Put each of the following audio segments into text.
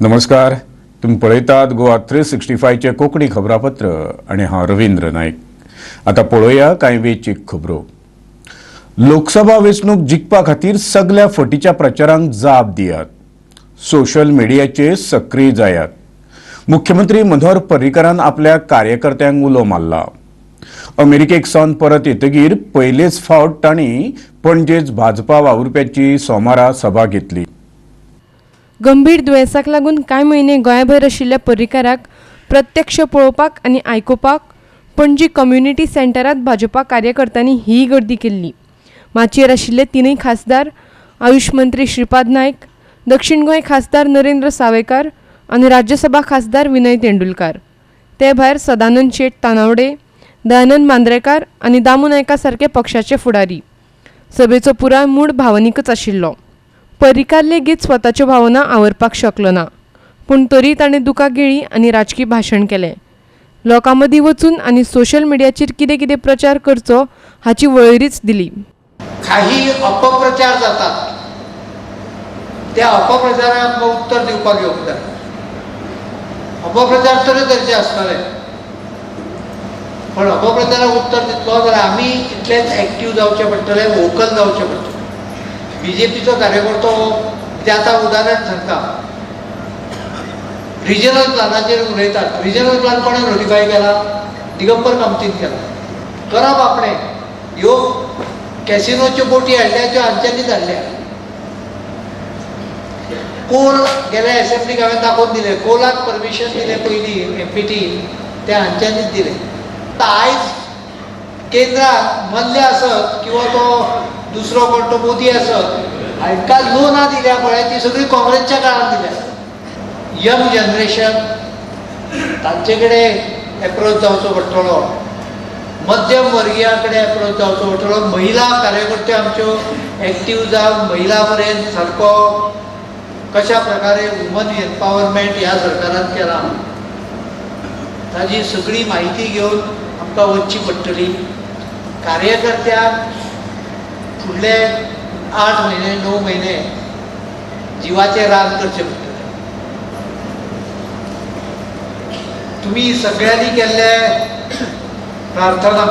नमस्कार, तुमी पळयतात गोवा 365चें कोंकणी खबरापत्र आनी हांव रवींद्र नायक. आतां पळोवया कांय वेंचीक खबरो. लोकसभा वेंचणूक जिखपा खातीर सगल्या फटीच्या प्रचारांक जाप दियात, सोशल मिडियाचेर सक्रीय जायात. मुख्यमंत्री मनोहर पर्रीकारान आपल्या कार्यकर्त्यांक उलो मारला. अमेरिकेक सावन परत येतगीर पयलेच फावट तांणी पणजेच भाजपा वावुरप्याची सोमारा सभा घेतली. गंभीर दुयेंसाक लागून कांय म्हयने गोंयाभायर आशिल्ल्या पर्रीकाराक प्रत्यक्ष पळोवपाक आनी आयकुपाक पणजी कम्युनिटी सेंटरांत भाजपा कार्यकर्त्यांनी ही गर्दी केल्ली. माचयेर आशिल्ले तिनूय खासदार, आयुष मंत्री श्रीपाद नायक, दक्षिण गोंय खासदार नरेंद्र सावयकार आनी राज्यसभा खासदार विनय तेंडुलकार, ते भायर सदानंद शेट तानावडे, दयानंद मांद्रेकार आनी दामू नायका सारके पक्षाचे फुडारी. सभेचो पुराय मूड भावनीकच आशिल्लो. पर्रीकार लेगीत स्वताच्यो भावना आवरपाक शकलो ना, पूण तरी ताणें दुकां गिळ्ळीं आनी राजकी भाशण केलें. लोकां मदीं वचून आनी सोशल मिडियाचेर कितें कितें प्रचार करचो हाची वळेरीच दिली. काही अपप्रचार जातात, त्या अपप्रचाराक आमकां उत्तर दिवपाक येवंक जाय. अपप्रचार तरेतरेचे आसतले, पण अपप्रचाराक उत्तर दितलो जाल्यार आमी इतलेच एक्टीव जावचें पडटलें, वोकल जावचें पडटलें. बीजेपीचो कार्यकर्तो म्हणजे आतां उदाहरण सांगता, रिजनल प्लानाचेर उलयतात. रिजनल प्लान कोणें नोटिफाय केला? दिगंबर कामतीन केला. करप आपणें. ह्यो कॅसिनोच्यो बोटी हाडल्या त्यो हांच्यांनीच हाडल्या. कोल गेल्या एसेंब्लीक हांवें दाखोवन दिलें, कोलाक परमिशन दिलें पयलीं एमपीटी, तें हांच्यांनीच दिलें. आतां आयज केंद्राक मल्ले आसत किंवा तो दुसरो कोण तो मोदी आसत, हांकां लोनां दिल्या पळय, ती सगळी काँग्रेसच्या काळान दिल्या. यंग जनरेशन तांचे कडेन एप्रोच जावचो पडटलो, मध्यम वर्गिया कडेन एप्रोच जावचो पडटलो. महिला कार्यकर्त्यो आमच्यो एक्टीव जावन महिला पर्यंत सारको कशा प्रकारे वुमन एम्पावरमेंट ह्या सरकारान केलां ताजी सगळी म्हायती घेवन आमकां वचची पडटली. कार्यकर्त्यांक फुडले 8 म्हयने 9 म्हयने जिवाचें रान करचें पडटलें. तुमी सगळ्यांनी केल्ले प्रार्थना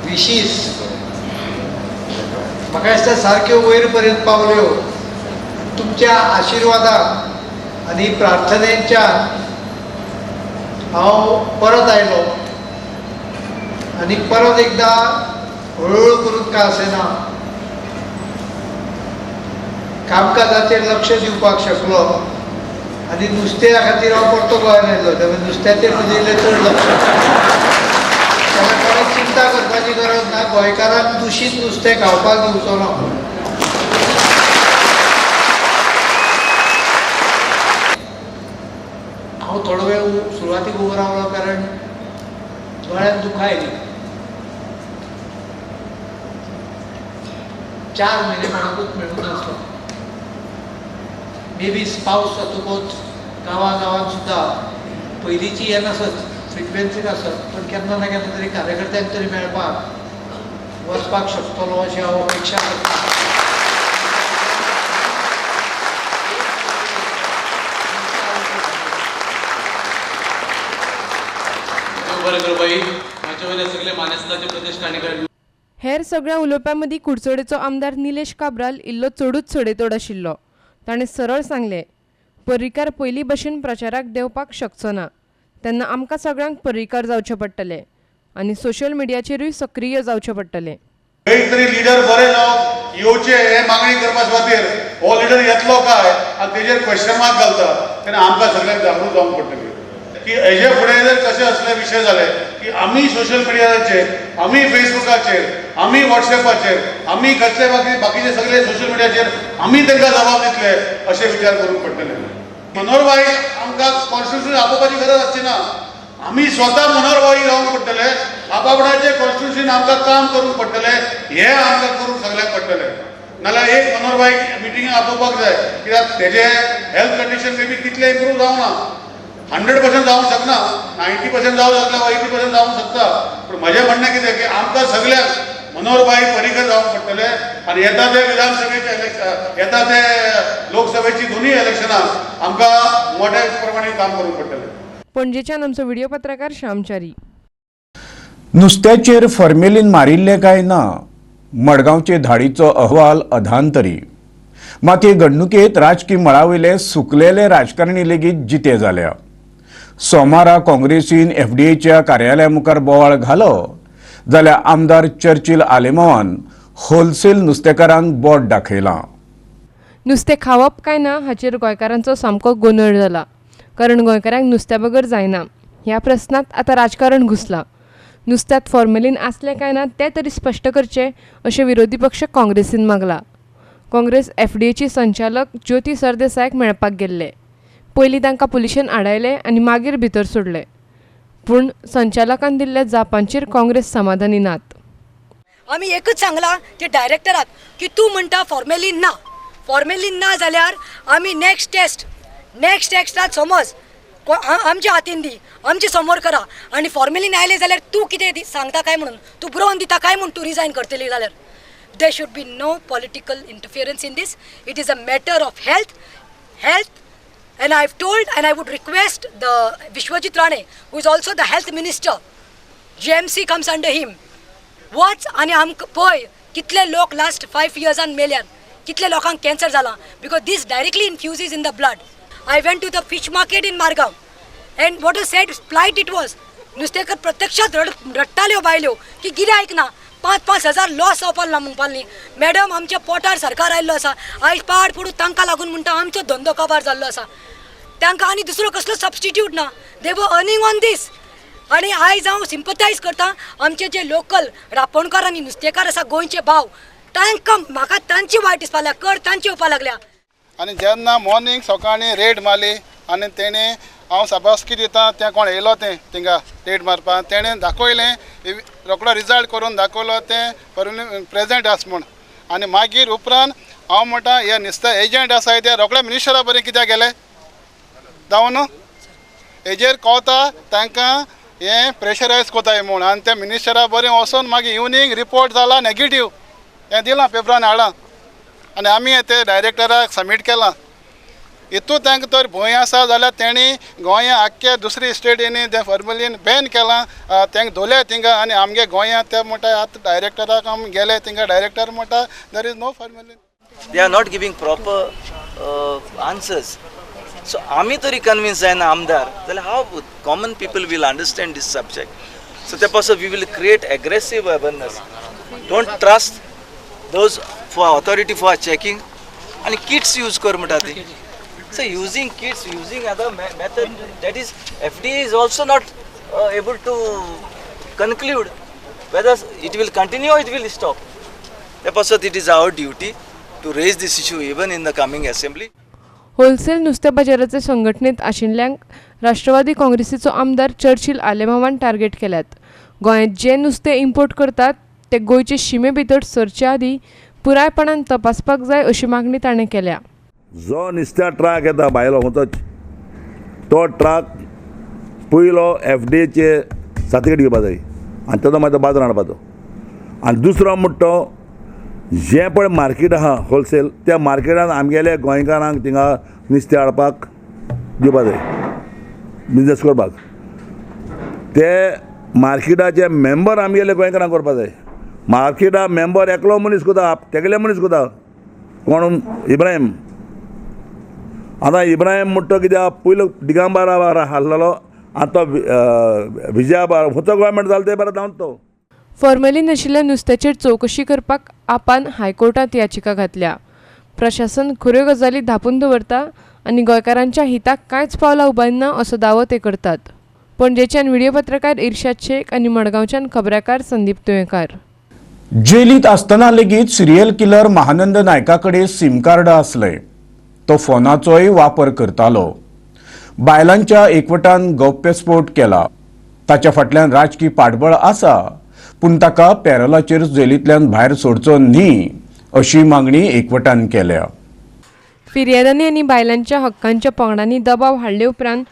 विशीस म्हाका दिसता सारक्यो वयर पर्यंत पावल्यो. तुमच्या आशिर्वादान आनी प्रार्थनेच्यान हांव परत आयलो आनी परत एकदां हळूहळू करून का आसना कामकाजाचेर लक्ष दिवपाक शकलो आनी नुस्त्या खातीर हांव परतो गोंयांत आयलो. त्यामुळे नुस्त्याचेर म्हजें इल्लें चड लक्ष. तेन्ना कोणाक चिंता करपाची गरज ना, गोंयकारांक दुशीत नुस्तें खावपाक दिवचो ना. हांव थोडो वेळ सुरवातीक उबो रावलो कारण दोळ्यांत दुखां आयलीं. 4 म्हयने कोणाकूच मेळूंक नासलो. मे बी पावस जातकूच गांवां गांवांत सुद्दां पयलींची हें नासत, फ्रिक्वेन्सी नासत, पण केन्ना ना केन्ना तरी कार्यकर्त्यांक तरी मेळपाक वचपाक शकतलो अशी हांव अपेक्षा करतां. हेर सगळ्या उलोवप्यां मदीं कुडचडेचो आमदार निलेश काब्राल इल्लो चडूच सडेतोड आशिल्लो. ताणें सरळ सांगलें, पर्रीकार पयलीं भशेन प्रचाराक देंवपाक शकचो ना, तेन्ना आमकां सगळ्यांक पर्रीकार जावचें पडटलें आनी सोशल मिडियाचेरूय सक्रीय जावचें पडटलें. एक तरी लिडर बरें जावन येवचें हें मागणी करपा खातीर हो लिडर येतलो काय आनी तेजेर क्वेश्चन मार्क घालता तेन्ना आमकां सगळ्यांक जागृत जावंक पडटलें की हेजे फुडें जर कशें असले विशय जाले की आमी सोशल मिडियाचेर, आमी फेसबुकाचेर, आमी वॉट्सएपाचेर, आमी कसले बाकीचे सगळे सोशल मिडियाचेर आमी तांकां जबाब दितले अशें विचार करूंक पडटले. मनोहरभाई आमकां कॉन्स्टिट्युशन आपोवपाची गरज आसची ना, आमी स्वता मनोहरभाई रावंक पडटले, आपापणाचे कॉन्स्टिट्युशन आमकां काम करूंक पडटलें, हें आमकां करूंक सगळ्यांक पडटलें. नाल्यार एक मनोहरभाई मिटिंग आपोवपाक जाय, कित्याक तेजे हेल्थ कंडिशन मे बी तितलें इम्प्रूव जावना, 100% जावंक शकना, 90% जावंक शकता वा 80% जावंक शकता. पूण म्हजें म्हणणें कितें की आमकां सगळ्यांक मनोहरभाई पर्रीकर जावंक पडटले आनी येता ते विधानसभेचे इलेक्शन, येता ते लोकसभेची दोनूय इलेक्शनां आमकां मोठ्या प्रमाणे काम करूंक पडटलें. पणजेच्यान आमचो व्हिडिओ पत्रकार श्यामचारी. नुस्त्याचेर फॉर्मेलीन मारिल्लें काय ना, मडगांवचे धाडीचो अहवाल अधांतरी. मात हे घडणुकेंत राजकी मळावयले सुकलेले राजकारणी लेगीत जिते जाल्या. सोमारा काँग्रेसीन एफडीएच्या कार्यालया मुखार बोवाळ घालो जाल्यार आमदार चर्चिल आलेमावान होलसेल नुस्तेकारांक बोट दाखयलां. नुस्तें खावप काय ना हाचेर गोंयकारांचो सामको गोंदळ जाला, कारण गोंयकारांक नुस्त्या बगर जायना. ह्या प्रस्नांत आतां राजकारण घुसलां. नुस्त्यांत फॉर्मेलीन आसलें काय ना तें तरी स्पश्ट करचें अशें विरोधी पक्ष काँग्रेसीन मागलां. काँग्रेस एफडीएची संचालक ज्योती सरदेसायाक मेळपाक गेल्ले. पयलीं तांकां पुलिशेन आडायले आनी मागीर भितर सोडले. पूण संचालकान दिल्ल्या जापांचेर काँग्रेस समाधानी नात. आमी एकच सांगलां ते डायरेक्टराक की तूं म्हणटा फॉर्मेलीन ना, फॉर्मेलीन ना जाल्यार आमी नेक्स्ट टेस्ट, नेक्स्ट टेस्टाक समज आमच्या हातीन दी, आमचे समोर करा आनी फॉर्मेलीन आयलें जाल्यार तूं कितें सांगता काय म्हणून, तूं बरोवन दिता काय म्हूण तूं रिजायन करतली जाल्यार. There should be no political interference in this. It is a matter of health, health. And I have told and I would request the Vishwajit Rane, who is also the health minister, GMC comes under him, वच आनी आमकां पळय कितले लोक last 5 इयर्सान मेल्यान, कितले लोकांक cancer जाला, because this directly infuses in the blood. I went to the fish market in Margao and what a sad plight it was. नुस्तेकर प्रत्यक्षात रडटाल्यो बायल्यो की गिरायक ना, 5-5 हजार लॉस जावपाक ना म्हणपाक न्ही. मॅडम आमच्या पोटार सरकार आयिल्लो आसा, आयज पाड पडूं तांकां लागून म्हणटा आमचो धंदो काबार जाल्लो आसा. तांकां आनी दुसरो कसलो सबस्टिट्यूट ना, they were earning on this. आनी आयज हांव सिंपथायज करता आमचे जे लोकल रांपणकार आनी नुस्तेकार आसा गोंयचे भाव, तांकां म्हाका तांची वायट दिसपाक लागल्या, कर तांची येवपाक लागल्या. आनी जेन्ना मॉर्निंग सकाळीं रेड मारली आनी तेणें हांव शाबासकी दिता तें कोण येयलो तें थिंगा रेड मारपाक, तेणें दाखयलें रोकडो रिजल्ट करून दाखयलो तें प्रेजेंट आसा म्हूण. आनी मागीर उपरांत हांव म्हणटा हे नुस्तें एजंट आसा ते रोकडे मिनिस्टरा बरें कित्याक गेले जावन हेजेर कळता तांकां हें प्रेशरायज कोताय म्हूण. आनी ते मिनिस्टरा बरें वचोन मागीर इवनींग रिपोर्ट जाला नेगेटीव, हें दिलां पेपरान हाडलां आनी आमी ते डायरेक्टराक सबमीट केलां. हितू तांकां तर भंय आसा जाल्यार तेणी गोंया आख्खे दुसरी स्टेटींनी तें फॉर्मेलीन बॅन केलां, तांकां धरले थिंगा आनी आमगे गोंयांत ते म्हणटा आतां डायरेक्टराक आमी गेले थिंगा, डायरेक्टर म्हणटा there is no formalin. They are not giving proper answers. So आमी तरी कन्विन्स जायना आमदार जाल्यार how common people will understand this subject. So ते पासून we will create aggressive awareness. Don't trust those for authority for checking आनी kits use कर म्हणटा ती. So using kits, using other method, that is FDA is also not able to conclude whether it will continue or it will stop. Therefore, it is our duty to raise this issue even in the coming assembly. Wholesale नुस्तें बाजाराचे संघटनेत आशिल्ल्यांक राष्ट्रवादी काँग्रेसीचो आमदार Churchill आलेमावान target केल्यात. गोंयांत जे नुस्तें import करतात ते गोंयचे शिमे भितर सरचे आदीं पुरायपणान तपासपाक जाय अशी मागणी ताणें केल्या. जो नुस्त्या ट्रक येता भायलो खंयचोच तो ट्रक पयलो एफडीएचे सर्टिफिकेट घेवपा जाय आनी ताजो मागीर तो बाजारान हाडपाचो. आनी दुसरो म्हणटा तो जें पळय मार्केट आहा होलसेल त्या मार्केटान आमगेले गोंयकारांक थिंगा नुस्तें हाडपाक दिवपा जाय बिजनेस करपाक. ते मार्केटाचे मेंबर आमगेले गोंयकारांक करपा जाय. मार्केटा मेंबर एकलो मनीस कोता, तेगेले मनीस कोता कोण इब्राहीम. आतां इब्राहीम म्हणटा कित्याक पयलो दिगंबरा बारा हाडलेलो आतां तो विजया बारा खंयचो गव्हर्मेंट जालो ते बारा धांवन तो. फॉर्मेलीन आशिल्ल्या नुस्त्याचेर चवकशी करपाक आपान हायकोर्टांत याचिका घातल्या. प्रशासन खऱ्यो गजाली धांपून दवरता आनी गोंयकारांच्या हिताक कांयच पावलां उबारिना असो दावो ते करतात. पणजेच्यान व्हिडिओ पत्रकार इर्शाद शेख आनी मडगांवच्यान खबराकार संदीप तुयेंकार. जेलींत आसतना लेगीत सिरियल किलर महानंद नायका कडेन सिम कार्ड आसलें. तो फोनाचोय वापर करतालो. बायलांच्या एकवटान गौप्यस्फोट केला. ताच्या फाटल्यान राजकी पाठबळ आसा, पूण ताका पॅरोलाचेर जेलींतल्यान भायर सोडचो न्ही अशी मागणी एकवटान केल्या. फिर्यादांनी आनी बायलांच्या हक्कांच्या पंगडांनी दबाव हाडले उपरांत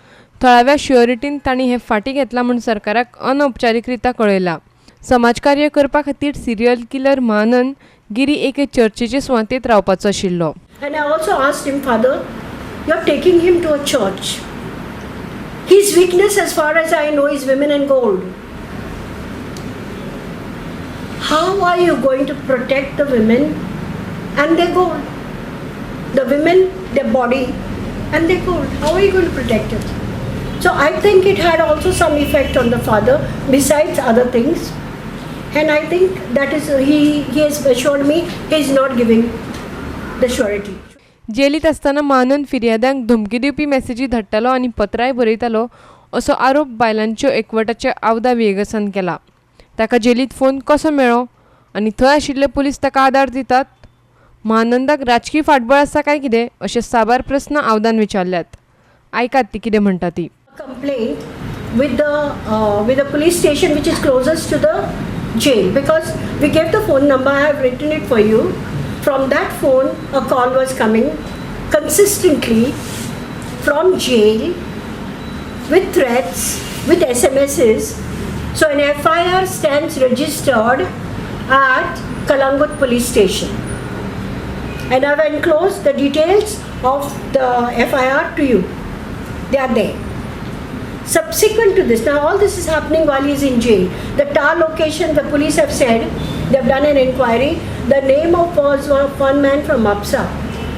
थळाव्या शुअरिटीन तांणी हें फाटीं घेतलां म्हूण सरकाराक अनौपचारीकरित्या कळयलां. समाजकार्य करपा खातीर सिरियल किलर महानंद गिरी एके चर्चेचे सुवातेंत रावपाचो आशिल्लो. And I also asked him, Father, you are taking him to a church. His weakness, as far as I know, is women and gold. How are you going to protect the women and their gold? The women, their body and their gold. How are you going to protect it? So I think it had also some effect on the father, besides other things. And I think that is, he has assured me he is not giving the surety. जेलीत आसतना महानंद फिर्याद्यांक धमकी दिवपी मॅसेजी धाडटालो आनी पत्रांय बरयतालो असो आरोप बायलांच्यो एकवटाच्या आवदा विएगसान केला. ताका जेलीत phone कसो मेळ्ळो आनी थंय आशिल्ले पुलीस ताका आदार दितात? महानंदाक राजकी फाटबळ आसा काय कितें अशे साबार प्रस्न आवदान विचारल्यात. आयकात ती कितें म्हणटा ती. Complaint with the police station which is closest to the jail, because we gave the phone number. I have written it for you. From that phone a call was coming consistently from jail with threats, with SMSs. So an FIR stands registered at Kalangut police station, and I have enclosed the details of the FIR to you. They are there. Subsequent to this, now all this is happening while he is in jail. The tar location, the police have said, they have done an inquiry. The name of was one man from Mapsa,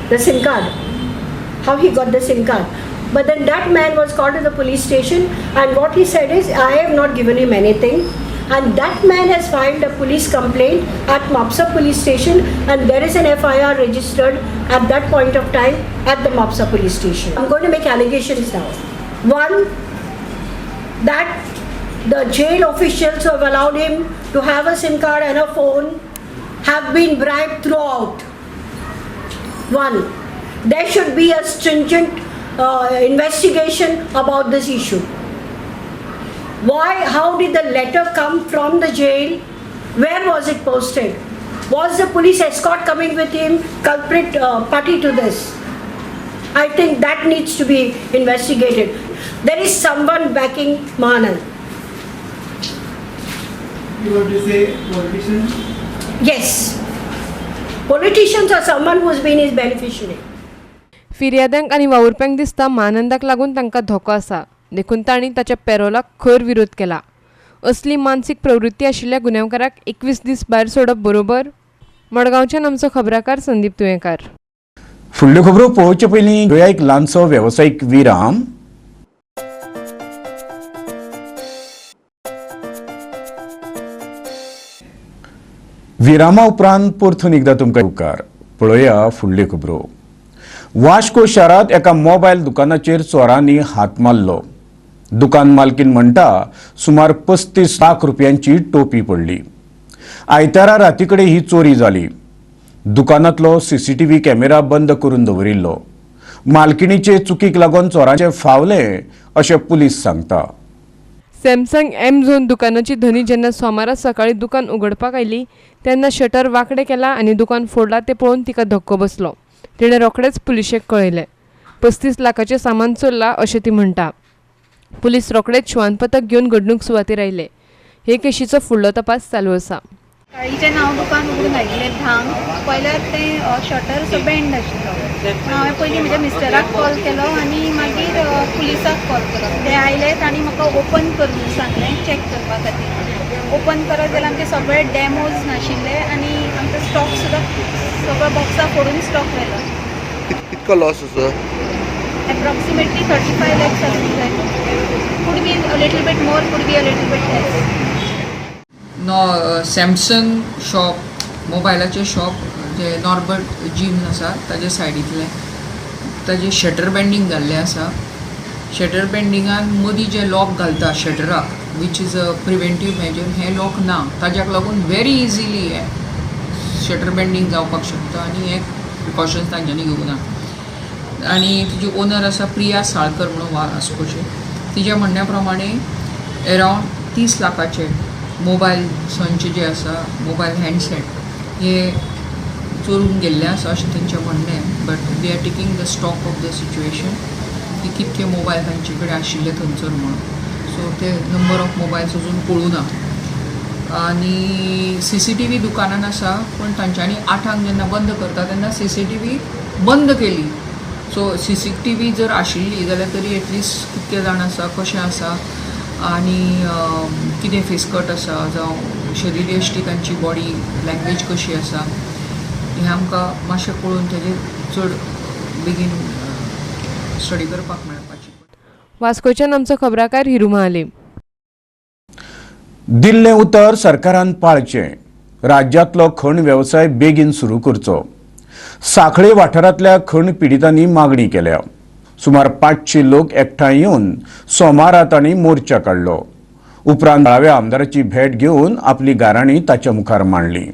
the SIM card, how he got the SIM card. But then that man was called to the police station, and what he said is, I have not given him anything. And that man has filed a police complaint at Mapsa police station, and there is an FIR registered at that point of time at the Mapsa police station. I'm going to make allegations now. One, that the jail officials who have allowed him to have a SIM card and a phone have been bribed throughout. One, there should be a stringent investigation about this issue. Why, how did the letter come from the jail? Where was it posted? Was the police escort coming with him, culprit party to this? I think that needs to be investigated. There is someone backing Mahanand. You want to say politicians? Yes. Politicians are someone who has been his beneficiary. फिर्याद्यांक आनी वावुरप्यांक दिसता महानंदाक लागून तांकां धोको आसा, देखून तांणी ताच्या पेरोलाक खर विरोध केला. असली मानसीक प्रवृत्ती आशिल्ल्या गुन्यांवकाराक 21 दीस भायर सोडप बरोबर? मडगांवच्यान आमचो खबराकार संदीप तुयेंकार. फुडल्यो खबरो पळोवचे पयलीं घेवया एक ल्हानसो वेवसायीक विराम. विरामा उपरांत परतून एकदां तुमकां उपकार. पळोवया फुडल्यो खबरो. वास्को शारांत एका मोबायल दुकानाचेर चोरांनी हात मारलो. दुकान मालकीन म्हणटा सुमार 35 लाख रुपयांची टोपी पडली. आयतारा राती कडेन ही चोरी जाली. दुकानांतलो सीसीटीव्ही कॅमेरा बंद करून दवरिल्लो. मालकिणीचे चुकीक लागून चोरांचे फावले अशें पुलीस सांगता. सॅमसंग एम झोन दुकानाची धनी जेन्ना सोमारा सकाळी दुकान उगडपाक आयली तेन्ना शटर वांकडें केला आनी दुकान फोडलां तें पळोवन तिका धक्को बसलो. तिणें रोखडेंच पुलिशेक कळयलें. 35 लाखाचें सामान चोरलां अशें ती म्हणटा. पुलीस रोखडेच श्वान पथक घेवन घडणूक सुवातेर आयले. हे केशीचो फुडलो तपास चालू आसा. सकाळी जेन्ना हांव दुकान उगडून आयिल्लें धांक पळयल्यार तें शटर असो बँड आशिल्लो. हांवें पयलीं म्हज्या मिस्टराक कॉल केलो आनी मागीर पुलिसाक कॉल केलो. ते आयले तांणी म्हाका ओपन कर म्हणून सांगलें चॅक करपा खातीर. ओपन करत जाल्यार आमचे सगळे डॅमोज नाशिल्ले आनी आमचो स्टॉक सुद्दां सगळो बॉक्सां फोडून स्टॉक व्हेलो. कितको लॉस असो? एप्रॉक्सिमेटली 35 lakhs आसूंक जाय. Could be a little bit more, could be a little bit less. Samsung shop, मोबायलाचें shop जे नॉर्बर्ट जीम आसा ताजे सायडींतलें ताजें शटर बँडींग घाल्लें आसा. शटर बँडिंगान मदीं जें लॉक घालता शटराक, which is a preventive measure, हें लॉक ना. ताज्याक लागून वेरी इजिली हें शटर बँडींग जावपाक शकता आनी हें प्रिकॉशन्स तांच्यांनी घेवंक ना. आनी तिजी ओनर आसा प्रिया साळकर म्हणून वास्कोची. तिज्या म्हणण्या प्रमाणे एरावंड 30 लाखाचे मोबायल संच जे आसा, मोबायल हँडसेट हे चोरून गेल्ले आसा अशें तेंचें म्हणणें. But we are taking the stock of the situation की कितके मोबायल तांचे कडेन आशिल्ले थंयसर म्हणून. सो ते नंबर ऑफ मोबायल्स अजून कळूं ना. आनी CCTV दुकानान आसा, पूण तांच्यांनी 8ांक जेन्ना बंद करता तेन्ना CCTV बंद केली. सो CCTV जर आशिल्ली जाल्यार तरी एटलिस्ट कितके जाण आसा, कशें आसा आनी कितें फेसकट आसा जावं शरीरयश्टी तांची बॉडी लँग्वेज कशी आसा हें आमकां मातशें पळोवन तेजेर चड बेगीन स्टडी करपाक मेळपाची. वास्कोच्यान आमचो खबराकार हिरू महाले. दिल्लें उतर सरकारान पाळचें. राज्यांतलो खण वेवसाय बेगीन सुरू करचो. सांखळे वाठारांतल्या खण पिडितांनी मागणी केल्या. सुमार 500 लोक एकठांय येवन सोमारा तांणी मोर्चा काडलो. उपरांत थळाव्या आमदाराची भेट घेवन आपली गाराणी ताच्या मुखार मांडली.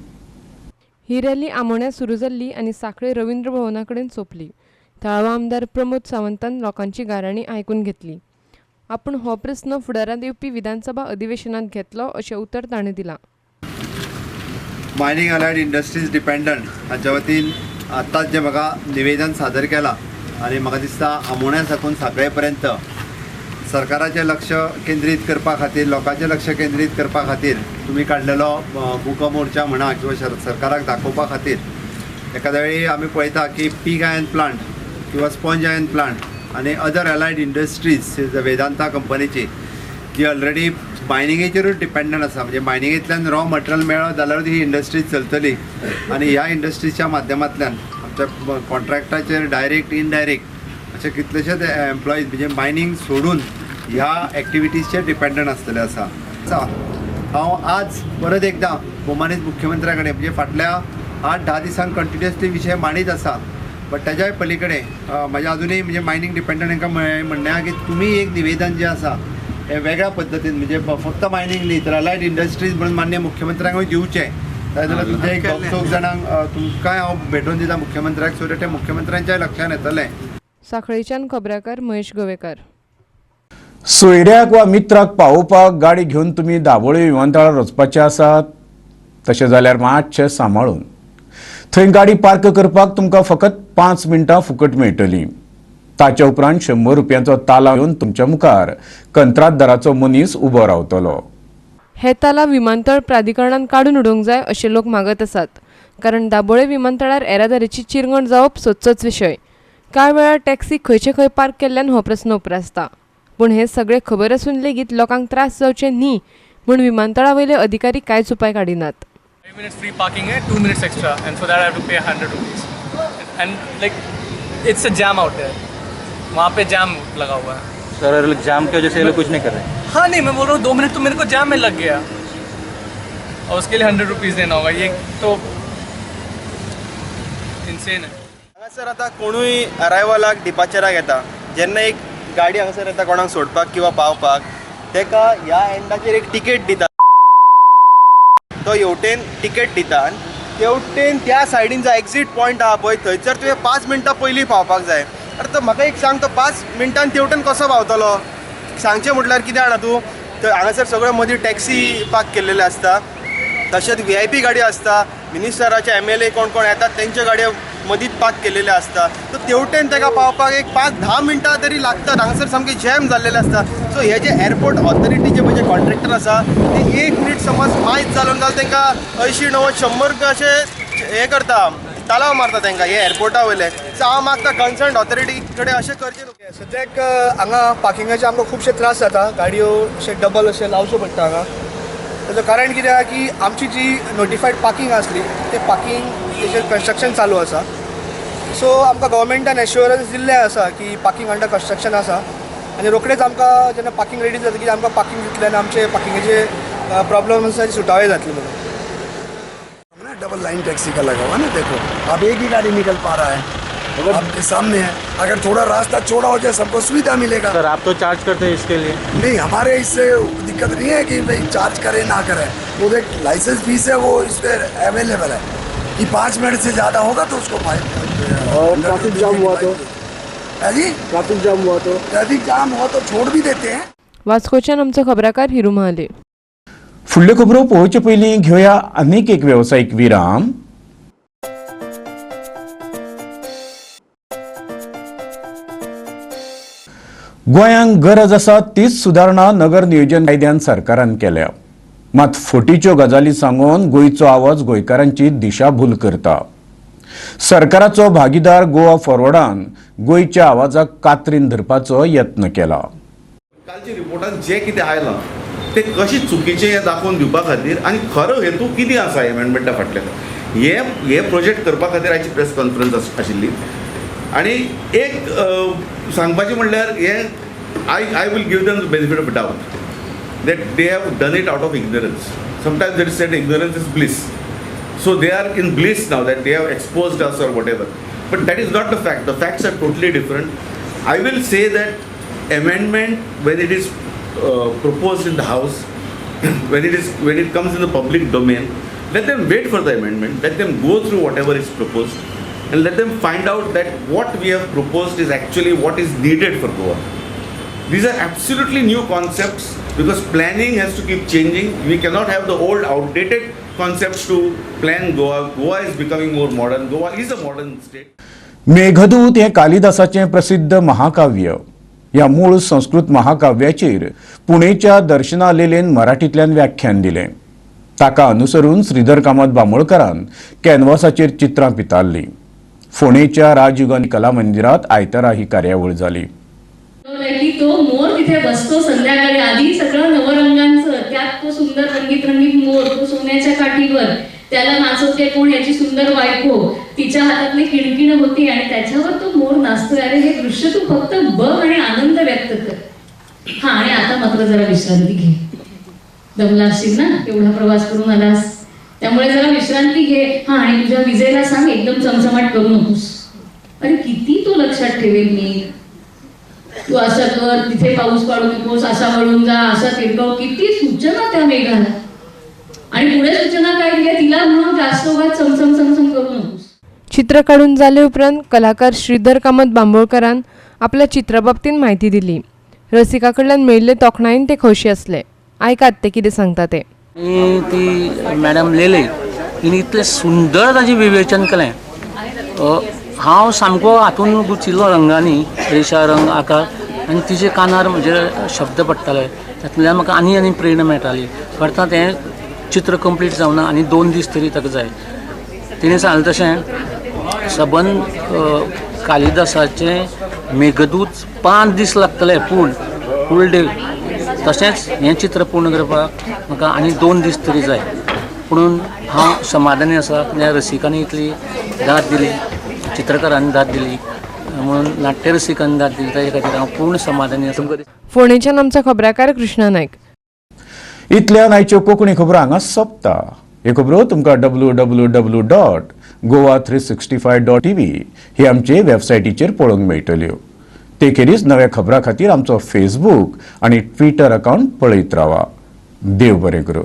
ही रॅली आमोण्या सुरू जाल्ली आनी सांखळे रवींद्र भवना कडेन सोंपली. थळावा आमदार प्रमोद सावंतान लोकांची गाराणी आयकून घेतली. आपूण हो प्रस्न फुडारांत येवपी विधानसभा अधिवेशनात घेतलो अशें उतर ताणें दिलां. मायनिंग अलायड इंडस्ट्रीज डिपेंडंट हांच्या वतीन आत्ताच जें म्हाका निवेदन सादर केलां आनी म्हाका दिसता आमोण्या साकून सांखळे पर्यंत सरकाराचें लक्ष केंद्रीत करपा खातीर, लोकांचें लक्ष केंद्रीत करपा खातीर तुमी काडलेलो मूक मोर्चा म्हणा किंवा सरकाराक दाखोवपा खातीर एखाद्या वेळी आमी पळयता की पीग आयर्न प्लांट किंवा स्पॉन्ज आयर्न प्लांट आनी अदर अलायड इंडस्ट्रीज वेदांता कंपनीची जी ऑलरेडी मायनिंगेचेरूच डिपेंडंट आसा, म्हणजे मायनिंगेंतल्यान रॉ मटेरियल मेळत जाल्यारूच ही इंडस्ट्रीज चलतली आनी ह्या इंडस्ट्रीजच्या माध्यमांतल्यान आमच्या कॉन्ट्रॅक्टाचेर डायरेक्ट इनडायरेक्ट अशे कितलेशेच एम्प्लॉईज म्हणजे मायनिंग सोडून ह्या एक्टिविटीजचेर डिपेंडंट आसतले आसा. हांव आज परत एकदां भोवमानीत मुख्यमंत्र्या कडेन म्हणजे फाटल्या 8-10 दिसांक कंटिन्युअसली विशय मांडीत आसा, बट ताज्याय पलीकडे म्हाज्या अजुनूय म्हणजे मायनिंग डिपेंडंट हांकां म्हणणें आहा की तुमी एक निवेदन जें आसा हें वेगळ्या पद्दतीन म्हणजे फक्त मायनिंग न्ही तर अलायड इंडस्ट्रीज म्हणून मान्य मुख्यमंत्र्यांकूय दिवचें. जाल्यार तुमचे एक दोग चौग जाणांक तुमकांय हांव भेटोवन दिता मुख्यमंत्र्याक, सो that तें मुख्यमंत्र्यांच्याय लक्षान येतलें. सांखळेच्यान खबराकार महेश गोवेकार. सोयऱ्याक वा मित्राक पावोवपाक गाडी घेवन तुमी दाबोळे विमानतळार वचपाचे आसात? तशें जाल्यार मातशें सांबाळून. थंय गाडी पार्क करपाक तुमकां फकत 5 मिनटां फुकट मेळटली. ताच्या उपरांत 100 रुपयांचो तालाव येवन तुमच्या मुखार कंत्राटदाराचो मनीस उबो रावतलो. हे तालाव विमानतळ प्राधिकरणान काडून उडोवंक जाय अशें लोक मागत आसात, कारण दाबोळे विमानतळार येरादारीची चिरगण जावप सदचोच विशय. कांय वेळार टॅक्सी खंयचे खंय पार्क केल्ल्यान हो प्रस्न उप्रासता. पूण हें सगळें खबर आसून लेगीत लोकांक त्रास जावचे न्ही म्हूण विमानतळा वयले अधिकारी कांयच उपाय काडिनात. 5 minutes free parking Hai, 2 minutes extra, and for that I have to pay 100 rupees. And like it's a jam out there. वहाँ पे जाम लगा हुआ है सर. जाम की वजह से ये लोग कुछ नहीं कर रहे. हाँ नहीं, मैं बोल रहा हूँ 2 मिनट तो मेरे को जाम में लग गया और उसके लिए 100 रुपीज़ देना होगा. ये तो इनसेन है. हांगासर आतां कोणूय अरायवलाक डिपार्चराक येता जेन्ना एक गाडी हांगासर येता कोणाक सोडपाक किंवा पावपाक, तेका ह्या एंडाचेर एक टिकेट दिता. तो हेवटेन टिकेट दिता, तेवटेन त्या सायडीन जो एक्झीट पॉयंट आहा पळय थंयसर तुवें 5 मिनटां पयलीं पावपाक जाय. अरे तो म्हाका एक सांग, तो 5 मिनटान तेवटेन कसो पावतलो? सांगचें म्हटल्यार कितें जाणा तूं, थंय हांगासर सगळ्यो मदीं टॅक्सी पार्क केल्लेले आसता, तशेंच VIP गाडी आसता, मिनिस्टराचे MLA कोण कोण येतात तेंच्यो गाडयो मदींच पार्क केल्लेले आसता. सो तेवटेन ताका पावपाक एक 5-10 मिनटां तरी लागतात. हांगासर सामकें जॅम जाल्लेलें आसता. सो हे जे एअरपोर्ट ऑथॉरिटीचे पळय जे कॉन्ट्रॅक्टर आसा ते 1 मिनीट समज मायज जालो जाल्यार तांकां 80, 90, 100 रुपया अशें हें करता, तालाव मारता तांकां हे एअरपोर्टा वयले. सो हांव मागता कन्सर्न ऑथॉरिटी कडेन अशें करचें न्हू. सद्याक हांगा पार्किंगाचे आमकां खुबशे त्रास जाता. गाडयो अशे डबल अशे लावच्यो पडटा हांगा. ताचें कारण कितें आहा की आमची जी नोटिफायड पार्किंग आसली ते पार्किंग तेचेर कन्स्ट्रक्शन चालू आसा. सो आमकां गव्हर्मेंटान एश्योरन्स दिल्लें आसा की पार्किंग अंडर कन्स्ट्रक्शन आसा आनी रोखडेच आमकां जेन्ना पार्किंग रेडी जाता की आमकां पार्किंग दितले आनी आमचे पार्किंगेचे प्रॉब्लम आसा ते सुटावे जातले म्हणून. डबल लाइन टैक्सी का लगा हुआ ना, देखो अब एक ही गाड़ी निकल पा रहा है, आपके सामने है. अगर थोड़ा रास्ता चौड़ा हो जाए सबको सुविधा मिलेगा. सर आप तो चार्ज करते हैं इसके लिए. नहीं, हमारे इससे दिक्कत नहीं है कि भाई चार्ज करें ना करें, वो एक लाइसेंस फीस है वो इस पर अवेलेबल है कि 5 मिनट से ज़्यादा होगा तो उसको फाइन. और ट्रैफिक जाम हुआ तो जी, ट्रैफिक जाम हुआ तो ट्रैफिक जाम हुआ तो छोड़ भी देते हैं. वास्कोच्यान आमचो खबराकार हिरू महाले. फुडल्यो खबरो पळोवचे पयलीं घेवया आनीक एक वेवसायीक विराम. गोंयांक गरज आसा तीच सुदारणा नगर नियोजन कायद्यान सरकारान केल्या. मात फटीच्यो गजाली सांगून गोंयचो आवाज गोंयकारांची दिशाभूल करता. सरकाराचो भागीदार गोवा फॉरवर्डान गोंयच्या आवाजाक कात्रीन धरपाचो यत्न केला. कालच्या रिपोर्टान जे कितें आयलां ते कशें चुकीचें हें दाखोवन दिवपा खातीर आनी खरो हेतू कितें आसा एमेंडमेंटा फाटल्यान हे प्रोजेक्ट करपा खातीर आयची प्रेस कॉन्फरन्स आशिल्ली. आनी एक सांगपाचें म्हणल्यार हें I will give them the benefit of doubt that they have done it out of ignorance. Sometimes it is said ignorance is bliss. So they are in bliss now that they have exposed us or whatever. But that is not the fact. The facts are totally different. I will say that amendment, when it is proposed in the House, when it comes in the public domain, let them wait for the amendment, let them go through whatever is proposed, and let them find out that what we have proposed is actually what is needed for Goa. These are absolutely new concepts because planning has to keep changing. We cannot have the old outdated concepts to plan Goa. Goa is becoming more modern. Goa is a modern state. Meghdoot हे कालिदासाचें प्रसिद्ध महाकाव्य. ह्या मूळ संस्कृत महाकाव्याचेर पुणेच्या दर्शना लेलेन मराठींतल्यान व्याख्यान दिलें. ताका अनुसरून श्रीधर कामत बांबोळकारान कॅनवासाचेर चित्रां पितारलीं. फोंडेच्या राजयुगान कला मंदिरांत आयतारा ही कार्यावळ जाली. की तो मोर तिथे बसतो संध्याकाळी, आधी सगळं नवरंगांचं, त्यात तो सुंदर रंगीत रंगीत मोर, तो सोन्याच्या काठीवर, त्याला नाचवते कोण, याची सुंदर बायको, तिच्या हातातली किणकिण होती आणि त्याच्यावर तो मोर नाचतोय. अरे हे दृश्य तू फक्त बघ आणि आनंद व्यक्त कर. हा, आणि आता मात्र जरा विश्रांती घे, दमला असशील ना, एवढा प्रवास करून आलास, त्यामुळे जरा विश्रांती घे. हा, आणि तुझ्या विजेला सांग एकदम चमचमाट करू नकोस. अरे किती तो लक्षात ठेवेल मी, तू असं कर, तिथे पाऊस पाडू नकोस, असा वळून जा, असा तिरकव, किती सूचना त्या मेघाला. आणि पुढे सूचना काय दिल्या तिला, म्हणून जास्त उगाच चमचम चमचम करू नकोस. चित्र काडून जाले उपरांत कलाकार श्रीधर कामत बांबोळकारान आपल्या चित्रा बाबतींत म्हायती दिली. रसिका कडल्यान मेळिल्ले तोखणायेन ते खोशी आसले. आयकात ते कितें सांगता ते. ती मॅडम लेले तिने इतलें सुंदर ताजें विवेचन केलें. हांव सामको हातून गुथिल्लो रंगांनी, रेशा रंग आकार, आनी तिजे कानार म्हजे शब्द पडटाले, तातूंतल्यान म्हाका आनी आनी प्रेरणा मेळटाली. अर्थात हें चित्र कंप्लीट जावना आनी 2 दीस तरी ताका जाय. तिणें सांगलें तशें सबंद कालिदासाचें मेघदूत 5 दीस लागतले पूर्ण फूल डे, तशेंच हें चित्र पूर्ण करपाक म्हाका आनी 2 दीस तरी जाय. पुणून हांव समाधानी आसा, ह्या रसिकांनी इतली दाद दिली, चित्रकारांनी दाद दिली, म्हणून नाट्यरसिकांनी दाद दिली, ताजे खातीर हांव पूर्ण समाधानी आसा. फोंडेच्यान आमचो खबराकार कृष्णा नायक. इतल्यान आयच्यो कोंकणी खबरो हांगा सोंपता. ह्यो खबरो तुमकां www.goa365.tv ही आमचे वेबसायटीचेर पळोवंक मेळटल्यो. ते खेरीज नव्या खबरां खातीर आमचो फेसबूक आनी ट्विटर अकावंट पळयत रावा. देव बरें करूं.